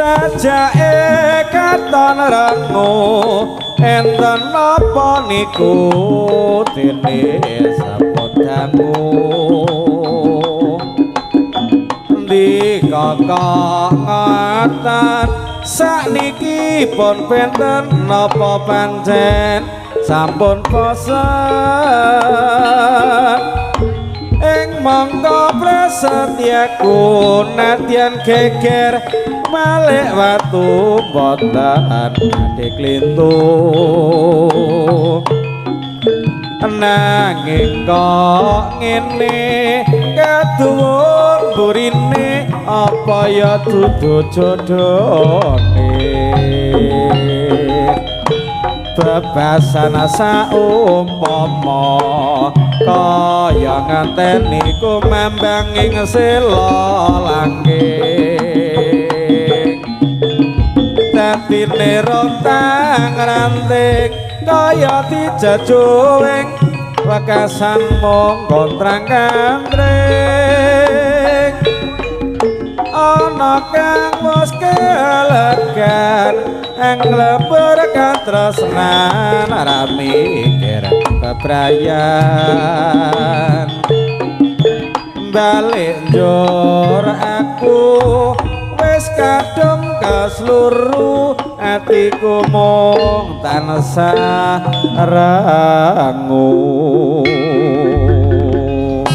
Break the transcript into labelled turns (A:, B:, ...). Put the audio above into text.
A: Sajake katon rengu, enten napa niku dene sampun dangu? Ndika kok ngoten, sakniki pun benten, napa pancen sampun bosen? Ing mongko prasetyaku nadyan geger malik watu boten badhe klintu. Nanging kok ngene kaduwur burine, apa ya dudu jodhone? Bebasan saumpama kaya ngenteni kumambang ing sela langking, dadine rontang ranting kaya dijajuwing wekasan mung kontrang kantring. Ana kang wis kelegan ing lebur katresnan, ora mikir bebrayan. Balik njur aku wis kadung kesluru, atiku mung tansah rangu.